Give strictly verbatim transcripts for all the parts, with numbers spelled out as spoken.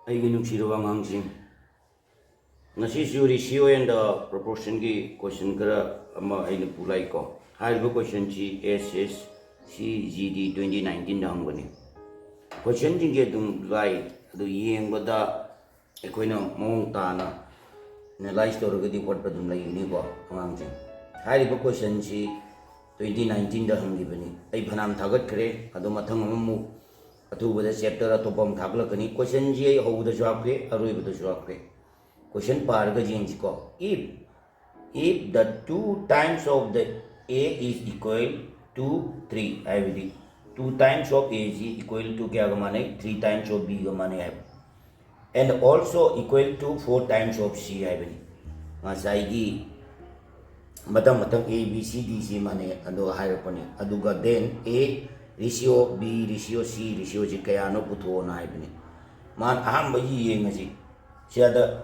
ꯑꯩꯒꯤ ꯅꯨꯡꯁꯤꯔꯕ ꯑꯉꯥꯡꯁꯤꯡ, ꯉꯁꯤꯁꯨ ratio and proportionꯒꯤ question ꯈꯔ ꯑꯃ ꯑꯩꯅ ꯄꯨ ꯂꯥꯛꯏꯀꯣ꯫ ꯍꯥꯏꯔꯤꯕ questionꯁꯤ S S C G D twenty nineteenꯗ ꯍꯪꯕꯅꯤ꯫ Questionꯁꯤꯡꯁꯦ ꯑꯗꯨꯝ ꯂꯥꯏ, ꯑꯗꯨ ꯌꯦꯡꯕꯗ ꯑꯩꯈꯣꯏꯅ ꯃꯑꯣꯡ ꯇꯥꯅ analyze ꯇꯧꯔꯒꯗꯤ ꯍꯣꯠꯄ ꯑꯗꯨꯝ ꯂꯩꯒꯅꯤꯀꯣ ꯑꯉꯥꯡꯁꯤꯡ꯫ ꯍꯥꯏꯔꯤꯕ questionꯁꯤ twenty nineteenꯗ ꯍꯪꯈꯤꯕꯅꯤ꯫ ꯑꯩ ꯐꯅꯌꯥꯝ ꯊꯥꯒꯠꯈ꯭ꯔꯦ, ꯑꯗꯣ ꯃꯊꯪ ꯑꯃꯃꯨꯛ ꯑꯊꯨꯕꯗ chapter ꯑꯇꯣꯞꯄ ꯑꯃ ꯊꯥꯒꯠꯂꯛꯀꯅꯤ꯫ Questionꯁꯤ ꯑꯩ ꯍꯧꯕꯗꯁꯨ ꯍꯥꯞꯈ꯭ꯔꯦ, ꯑꯔꯣꯏꯕꯗꯁꯨ ꯍꯥꯞꯈ꯭ꯔꯦ꯫ Question ꯄꯥꯔꯒ ꯌꯦꯡꯁꯤꯀꯣ꯫ If, if the two times of the A is equal to three, ꯍꯥꯏꯕꯗꯤ two times of A ꯁꯤ equal to ꯀꯌꯥꯒ ꯃꯥꯟꯅꯩ? Three times of Bꯒ ꯃꯥꯟꯅꯩ ꯍꯥꯏꯕ꯫ And also equal to four times of C ꯍꯥꯏꯕꯅꯤ꯫ ꯉꯁꯥꯏꯒꯤ ꯃꯊꯪ ꯃꯊꯪ A, B, C, D ꯁꯤ ꯃꯥꯟꯅꯩ ꯑꯗꯨꯒ ꯍꯥꯏꯔꯛꯄꯅꯤ꯫ ꯑꯗꯨꯒ then A ratio, B ratio, C ratioꯁꯤ ꯀꯌꯥꯅꯣ ꯄꯨꯊꯣꯛꯑꯣꯅ ꯍꯥꯏꯕꯅꯤ꯫ ꯃꯥꯅ ꯑꯍꯥꯟꯕꯒꯤ ꯌꯦꯡꯉꯁꯤ꯫ ꯁꯤꯗ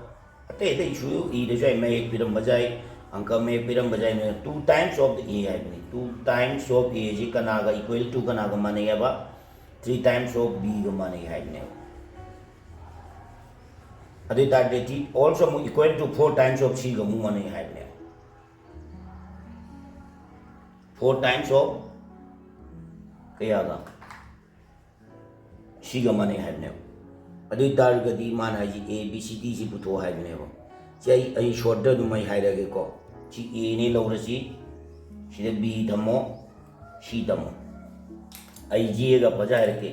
ꯑꯇꯩ ꯑꯇꯩꯁꯨ ꯏꯔꯁꯨ ꯌꯥꯏ, ꯃꯌꯦꯛ ꯄꯤꯔꯝꯕꯁꯨ ꯌꯥꯏ, ꯑꯪꯀ ꯃꯌꯦꯛ ꯄꯤꯔꯝꯕꯁꯨ ꯌꯥꯏ꯫ Two times of A ꯍꯥꯏꯕꯅꯤ꯫ Two times of A ꯁꯤ ꯀꯅꯥꯒ equal to ꯀꯅꯥꯒ ꯃꯥꯟꯅꯩ ꯍꯥꯏꯕ? Three times of Bꯒ ꯃꯥꯟꯅꯩ ꯍꯥꯏꯕꯅꯦꯕ꯫ ꯑꯗꯨ ꯑꯣꯏ ꯇꯥꯔꯗꯤ also ꯑꯃꯨꯛ equal to four times of Cꯒ ꯑꯃꯨꯛ ꯃꯥꯟꯅꯩ ꯍꯥꯏꯕꯅꯦꯕ꯫ Four times of ꯀꯌꯥꯒ? Cꯒ ꯃꯥꯟꯅꯩ ꯍꯥꯏꯕꯅꯦꯕ꯫ ꯑꯗꯨ ꯑꯣꯏ ꯇꯥꯔꯒꯗꯤ ꯃꯥꯅ ꯍꯥꯏꯁꯤ A, B, C, D ꯁꯤ ꯄꯨꯊꯣꯛꯑꯣ ꯍꯥꯏꯕꯅꯦꯕ꯫ ꯁꯤ ꯑꯩ, ꯑꯩ shortꯇ ꯑꯗꯨꯝ ꯑꯩ ꯍꯥꯏꯔꯒꯦꯀꯣ꯫ ꯁꯤ Aꯅꯦ ꯂꯧꯔꯁꯤ, ꯁꯤꯗ B ꯊꯝꯃꯣ, C ꯊꯝꯃꯣ꯫ ꯑꯩ ꯌꯦꯛꯑꯒ ꯐꯖ ꯍꯥꯏꯔꯛꯀꯦ꯫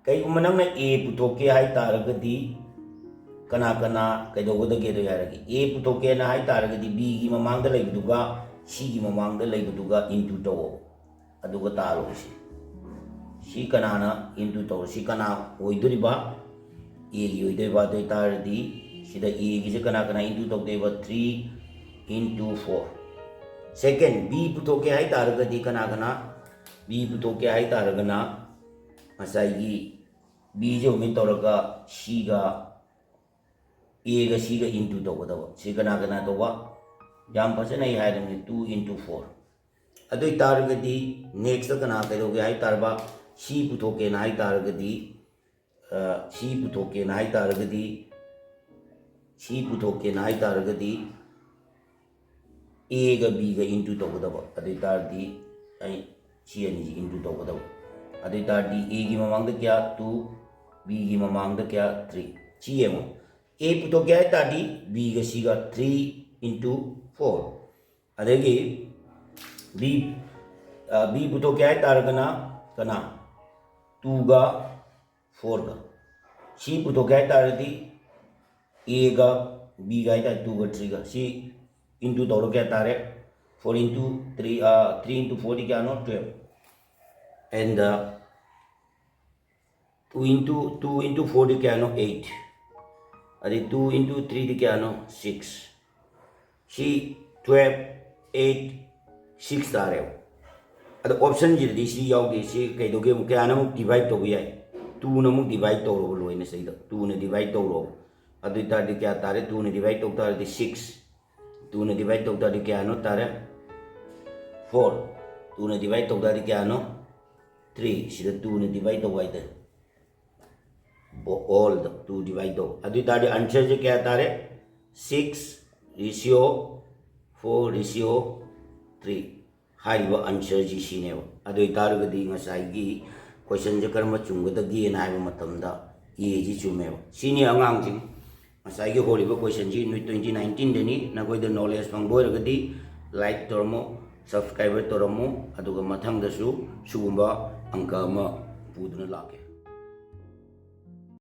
ꯀꯩꯒꯨꯝꯕ ꯅꯪꯅ A ꯄꯨꯊꯣꯛꯀꯦ ꯍꯥꯏ ꯇꯥꯔꯒꯗꯤ ꯀꯅꯥ ꯀꯅꯥ ꯀꯩꯗꯧꯒꯗꯒꯦꯗꯣ ꯍꯥꯏꯔꯒꯦ꯫ A ꯄꯨꯊꯣꯛꯀꯦꯅ ꯍꯥꯏ ꯇꯥꯔꯒꯗꯤ Bꯒꯤ ꯃꯃꯥꯡꯗ ꯂꯩꯕꯗꯨꯒ Cꯒꯤ ꯃꯃꯥꯡꯗ ꯂꯩꯕꯗꯨꯒ into ꯇꯧꯑꯣ, ꯑꯗꯨꯒ ꯇꯥꯜꯂꯣ꯫ ꯁꯤ, ꯁꯤ ꯀꯅꯥꯅ into ꯇꯧꯔꯣ? ꯁꯤ ꯀꯅꯥ ꯑꯣꯏꯗꯣꯔꯤꯕ? Aꯒꯤ ꯑꯣꯏꯗꯣꯏꯕ꯫ ꯑꯗꯨ ꯑꯣꯏ ꯇꯥꯔꯗꯤ ꯁꯤꯗ Aꯒꯤꯁꯦ ꯀꯅꯥ ꯀꯅꯥ into ꯇꯧꯗꯣꯏꯕ? Three into four꯫ Second, B ꯄꯨꯊꯣꯛꯀꯦ ꯍꯥꯏ ꯇꯥꯔꯒꯗꯤ ꯀꯅꯥ ꯀꯅꯥ B ꯄꯨꯊꯣꯛꯀꯦ ꯍꯥꯏ ꯇꯥꯔꯒꯅ ꯉꯁꯥꯏꯒꯤ Bꯁꯦ omit ꯇꯧꯔꯒ Cꯒ, Aꯒ Cꯒ into ꯇꯧꯒꯗꯕ꯫ ꯁꯤ ꯀꯅꯥ ꯀꯅꯥ ꯇꯧꯕ? ꯌꯥꯝ ꯐꯖꯅ ꯑꯩ ꯍꯥꯏꯔꯕꯅꯤ, two into four꯫ ꯑꯗꯨ ꯑꯣꯏ ꯇꯥꯔꯒꯗꯤ next ꯀꯅꯥ ꯀꯩꯗꯧꯒꯦ ꯍꯥꯏ ꯇꯥꯔꯕ? C ꯄꯨꯊꯣꯛꯀꯦꯅ ꯍꯥꯏ ꯇꯥꯔꯒꯗꯤ ꯁꯤ ꯄꯨꯊꯣꯛꯀꯦꯅ ꯍꯥꯏ ꯇꯥꯔꯒꯗꯤ, ꯁꯤ ꯄꯨꯊꯣꯛꯀꯦꯅ ꯍꯥꯏ ꯇꯥꯔꯒꯗꯤ ꯑꯦꯒ ꯕꯤꯒ ꯏꯟꯇꯨ ꯇꯧꯒꯗꯕ꯫ ꯑꯗꯨ ꯑꯣꯏ ꯇꯥꯔꯗꯤ ꯑꯩ ꯁꯤ ꯑꯅꯤꯁꯤ ꯏꯟꯇꯨ ꯇꯧꯒꯗꯕ꯫ ꯑꯗꯨ ꯑꯣꯏ ꯇꯥꯔꯗꯤ ꯑꯦꯒꯤ ꯃꯃꯥꯡꯗ ꯀꯌꯥ? ꯇꯨ꯫ ꯕꯤꯒꯤ ꯃꯃꯥꯡꯗ ꯀꯌꯥ? ꯊ꯭ꯔꯤ꯫ ꯁꯤ ꯌꯦꯡꯉꯣ, ꯑꯦ ꯄꯨꯊꯣꯛꯀꯦ ꯍꯥꯏ ꯇꯥꯔꯗꯤ ꯕꯤꯒ ꯁꯤꯒ ꯊ꯭ꯔꯤ ꯏꯟꯇꯨ ꯐꯣꯔ꯫ ꯑꯗꯒꯤ ꯕꯤ, ꯕꯤ ꯄꯨꯊꯣꯛꯀꯦ ꯍꯥꯏ ꯇꯥꯔꯒꯅ ꯀꯅꯥ? ꯇꯨꯒ ꯐꯣꯔꯒ꯫ ꯁꯤ ꯄꯨꯊꯣꯛꯀꯦ ꯍꯥꯏ ꯇꯥꯔꯗꯤ ꯑꯦꯒ ꯕꯤꯒ ꯍꯥꯏ ꯇꯥꯔꯦ, ꯇꯨꯒ ꯊ꯭ꯔꯤꯒ꯫ ꯁꯤ ꯏꯟꯇꯨ ꯇꯧꯔꯒ ꯀꯌꯥ ꯇꯥꯔꯦ? Four into three, three into ꯐꯣꯔꯗꯤ ꯀꯌꯥꯅꯣ? Twelve. And two into, two into ꯐꯣꯔꯗꯤ ꯀꯌꯥꯅꯣ? ꯑꯩꯠ꯫ ꯑꯗꯩ ꯇꯨ ꯏꯟꯇꯨ ꯊ꯭ꯔꯤꯗꯤ ꯀꯌꯥꯅꯣ? ꯁꯤꯛꯁ꯫ ꯁꯤ ꯇꯨꯌꯦꯜꯞ, ꯑꯩꯠ, ꯁꯤꯛꯁ ꯇꯥꯔꯦꯕ꯫ ꯑꯗꯣ ꯑꯣꯞꯁꯟꯁꯤꯗꯗꯤ ꯁꯤ ꯌꯥꯎꯗꯦ꯫ ꯁꯤ ꯀꯩꯗꯧꯒꯦ? ꯑꯃꯨꯛ ꯀꯌꯥꯅ ꯑꯃꯨꯛ ꯗꯤꯚꯥꯏꯠ ꯇꯧꯕ ꯌꯥꯏ? ꯇꯨꯅ ꯑꯃꯨꯛ ꯗꯤꯚꯥꯏꯠ ꯇꯧꯔꯕ ꯂꯣꯏꯅ ꯁꯤꯗ꯫ ꯇꯨꯅ ꯗꯤꯚꯥꯏꯠ ꯇꯧꯔꯣꯕ꯫ ꯑꯗꯨ ꯑꯣꯏ ꯇꯥꯔꯗꯤ ꯀꯌꯥ ꯇꯥꯔꯦ? ꯇꯨꯅ ꯗꯤꯚꯥꯏꯠ ꯇꯧ ꯇꯥꯔꯗꯤ ꯁꯤꯛꯁ꯫ ꯇꯨꯅ ꯗꯤꯚꯥꯏꯠ ꯇꯧ ꯇꯥꯔꯗꯤ ꯀꯌꯥꯅꯣ ꯇꯥꯔꯦ? ꯐꯣꯔ꯫ ꯇꯨꯅ ꯗꯤꯚꯥꯏꯠ ꯇꯧ ꯇꯥꯔꯗꯤ ꯀꯌꯥꯅꯣ? ꯊ꯭ꯔꯤ꯫ ꯁꯤꯗ ꯇꯨꯅ ꯗꯤꯚꯥꯏꯠ ꯇꯧꯕ ꯍꯥꯏꯇꯥꯔꯦ꯫ ꯑꯣꯜꯗ ꯇꯨ ꯗꯤꯚꯥꯏꯠ ꯇꯧ꯫ ꯑꯗꯨ ꯑꯣꯏ ꯇꯥꯔꯗꯤ ꯑꯟꯁꯔꯁꯦ ꯀꯌꯥ ꯇꯥꯔꯦ? Six ratio four ratio three. ꯍꯥꯏꯔꯤꯕ ꯑꯟꯁꯔꯁꯤ ꯁꯤꯅꯦꯕ꯫ ꯑꯗꯨ ꯑꯣꯏ ꯇꯥꯔꯒꯗꯤ ꯉꯁꯥꯏꯒꯤ ꯀꯣꯏꯁꯟꯁꯦ ꯀꯔꯝꯕ ꯆꯨꯝꯒꯗꯒꯦꯅ ꯍꯥꯏꯕ ꯃꯇꯝꯗ ꯑꯦꯁꯤ ꯆꯨꯝꯃꯦꯕ꯫ ꯁꯤꯅꯤ ꯑꯉꯥꯡꯁꯤꯡ, ꯉꯁꯥꯏꯒꯤ ꯍꯧꯔꯤꯕ ꯀꯣꯏꯁꯟꯁꯤ ꯅꯣꯏ ꯇ꯭ꯋꯦꯟꯇꯤ ꯅꯥꯏꯟꯇꯤꯟꯗꯅꯤ꯫ ꯅꯈꯣꯏꯗ ꯅꯣꯂꯦꯖ ꯐꯪꯕ ꯑꯣꯏꯔꯒꯗꯤ ꯂꯥꯏꯛ ꯇꯧꯔꯝꯃꯣ, ꯁꯕꯁꯀ꯭ꯔꯥꯏꯕꯔ ꯇꯧꯔꯝꯃꯣ, ꯑꯗꯨꯒ ꯃꯊꯪꯗꯁꯨ ꯁꯤꯒꯨꯝꯕ ꯑꯪꯀ ꯑꯃ ꯄꯨꯗꯨꯅ ꯂꯥꯛꯀꯦ꯫